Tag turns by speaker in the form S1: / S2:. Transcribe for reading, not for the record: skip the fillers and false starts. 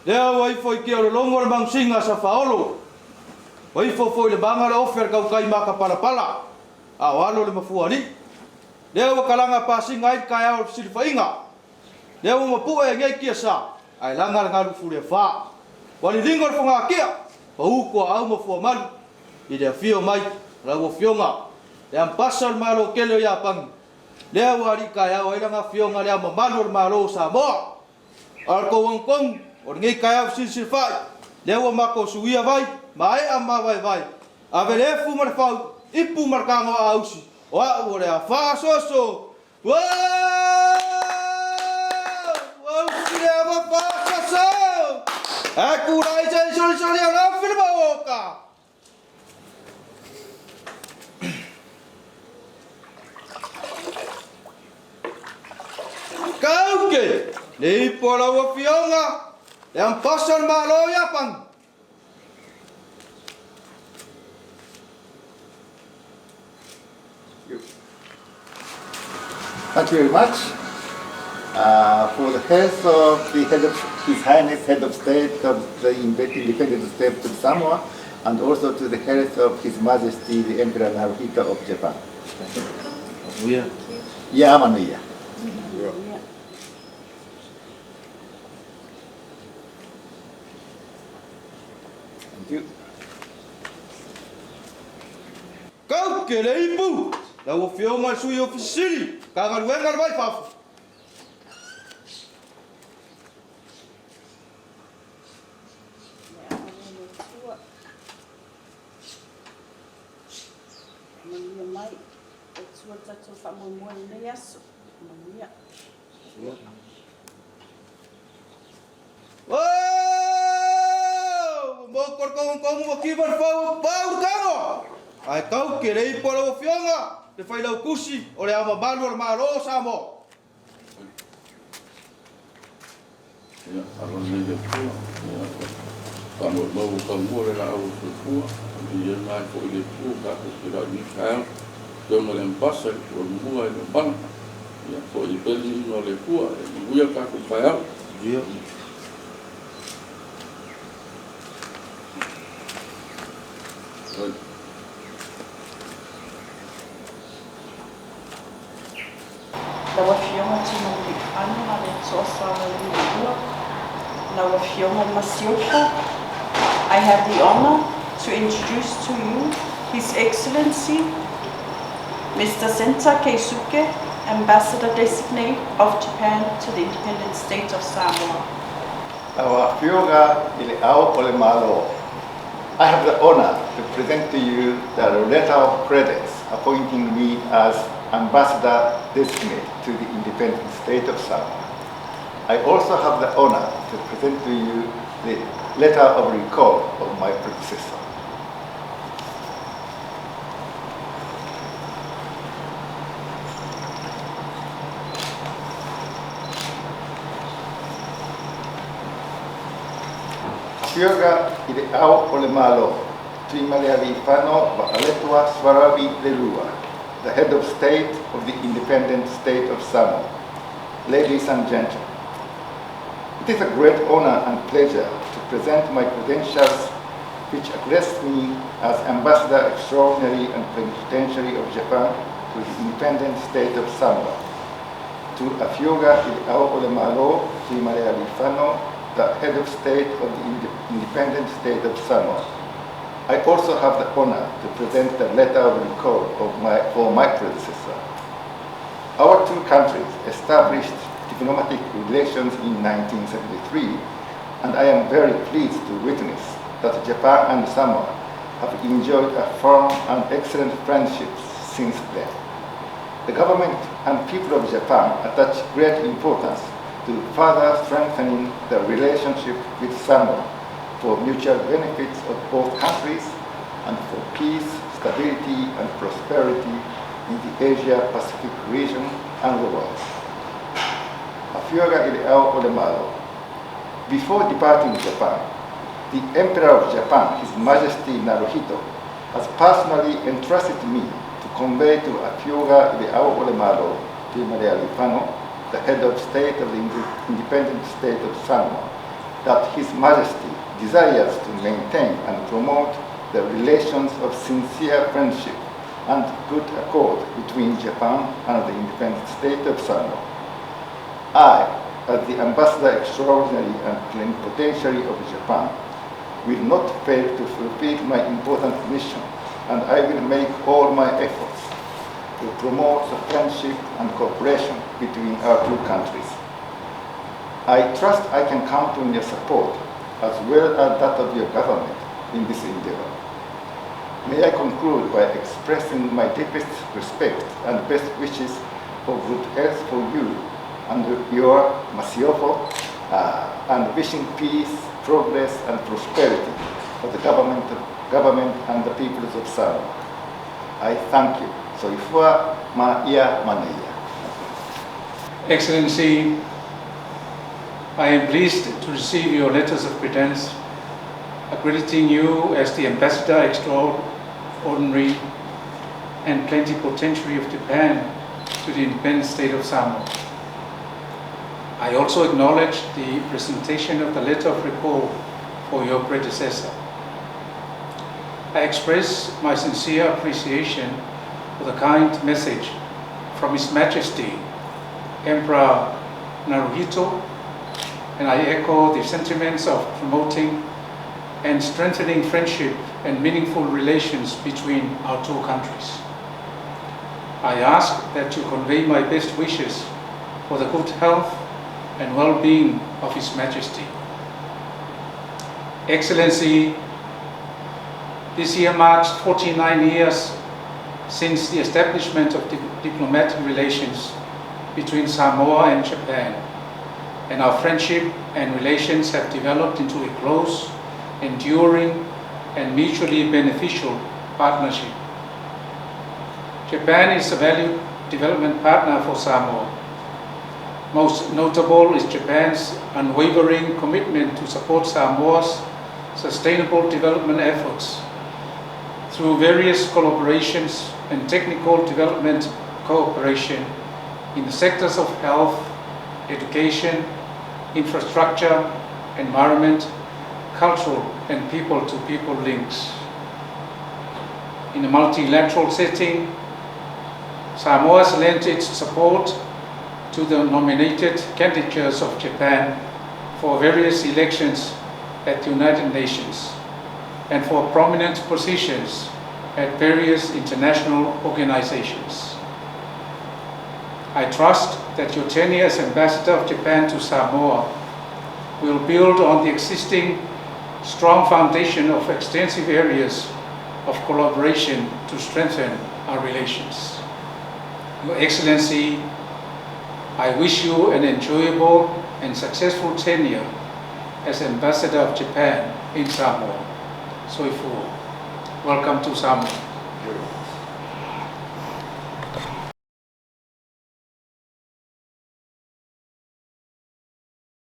S1: Lea ua ifo i Tialologo le magusiga a Safaolo, ua ifo foi i le maga le ofe a le tautai makapalapala, a o alo le mafuaalii. Lea ua talaga pasiga ai le taeao o le fesilafaiga, lea ua mapue e nei tiasa, ae laga le galu fuleafa. Ua liligo le fogatia, pau tuaau ma fuamalu i le afio mai o lau Afioga le Ambasa o le Malo tele o Iapani, lea ua alii taeao ai lana Afioga le Ao Mamalu o le Malo o Samoa. A o le tou agotonu o lenei taeao fesilisilifa'i, lea ua matou suia vai, maea ma vaevae, ave le efu ma le fau, ipu ma le tago aausi, o a'u o le a faasoaso. Uou! Ua usi le ava faasoaso! Ae tulai se i solisoli au le afi le maota! Kauke! Le ipu a lau Afioga, le Ambasa o le Malo o Iapani.
S2: Thank you very much. For the health of the head of His Highness Head of State of the Independent State of Samoa, and also to the health of His Majesty the Emperor Naruhito of Japan.
S1: Manuia.
S2: Ia manuia. Thank you.
S1: Kauke le ipu! Lau Afioga i le Sui Ofisa Sili, Matagaluega le Vai Fafo.
S3: Manuia mai, Atua le tatou faamoemoe i lenei aso. Manuia.
S1: Ua moko le togotogo ua kiva le fau ua pau le tago! Ae tau ke le ipu a lau Afioga le Failautusi o le Ao Mamalu o le Malo o Samoa.
S4: Ia, alo nei le Atua, ia, faamoemoe ua taumua le laau o le soifua, ia na ai foi le Atua ua tatou feiloai i lenei taeao, Afioga i le Ambasa i le Pualumua e le o mana, ia, foi pea le viiga o le Atua, ia manuia le tatou taeao.
S3: Lau Afioga Tuimalealiifano Vaaletoa Sualauvi II, lau Afioga le Masiofo, I have the honor to introduce to you His Excellency Mr. Zenta Keisuke, Ambassador Designate of Japan to the Independent State of Samoa.
S2: Lau Afioga i le Ao o le Malo, I have the honor to present to you the letter of credence appointing me as Ambassador Designate to the Independent State of Samoa. I also have the honor to present to you the letter of recall of my predecessor. Afioga i le Ao o le Malo, Tuimalealiifano Vaaletoa Sualauvi II, the Head of State of the Independent State of Samoa. Ladies and gentlemen, it is a great honor and pleasure to present my credentials which address me as Ambassador Extraordinary and Plenipotentiary of Japan to the Independent State of Samoa, to Afioga i le Ao o le Malo, Tuimalealiifano, the Head of State of the Independent State of Samoa. I also have the honor to present the letter of recall for my predecessor. Our two countries established diplomatic relations in 1973, and I am very pleased to witness that Japan and Samoa have enjoyed a firm and excellent friendship since then. The government and people of Japan attach great importance to further strengthening the relationship with Samoa for mutual benefits of both countries and for peace, stability, and prosperity in the Asia-Pacific region and the world. Afioga i le Ao o le Malo. Before departing Japan, the Emperor of Japan, His Majesty Naruhito, has personally entrusted me to convey to Afioga i le Ao o le Malo, Tuimalealiifano, the head of state of the Independent State of Samoa, that His Majesty desires to maintain and promote the relations of sincere friendship and good accord between Japan and the independent state of Samoa. I, as the Ambassador Extraordinary and Plenipotentiary of Japan, will not fail to fulfill my important mission, and I will make all my efforts to promote the friendship and cooperation between our two countries. I trust I can count on your support as well as that of your government in this endeavor. May I conclude by expressing my deepest respect and best wishes for good health for you and your Masiofo, and wishing peace, progress, and prosperity for the government and the peoples of Samoa. I thank you. Soifua ma ia manuia.
S5: Excellency, I am pleased to receive your letters of credence accrediting you as the Ambassador Extraordinary and Plenipotentiary of Japan to the independent state of Samoa. I also acknowledge the presentation of the letter of recall for your predecessor. I express my sincere appreciation for the kind message from His Majesty, Emperor Naruhito, and I echo the sentiments of promoting and strengthening friendship and meaningful relations between our two countries. I ask that you convey my best wishes for the good health and well-being of His Majesty. Excellency, this year marks 49 years since the establishment of diplomatic relations between Samoa and Japan, and our friendship and relations have developed into a close, enduring, and mutually beneficial partnership. Japan is a valued development partner for Samoa. Most notable is Japan's unwavering commitment to support Samoa's sustainable development efforts through various collaborations and technical development cooperation in the sectors of health, education, infrastructure, environment, cultural and people-to-people links. In a multilateral setting, Samoa has lent its support to the nominated candidatures of Japan for various elections at the United Nations and for prominent positions at various international organizations. I trust that your tenure as Ambassador of Japan to Samoa will build on the existing strong foundation of extensive areas of collaboration to strengthen our relations. Your Excellency, I wish you an enjoyable and successful tenure as Ambassador of Japan in Samoa. Soifua. Welcome to Samoa.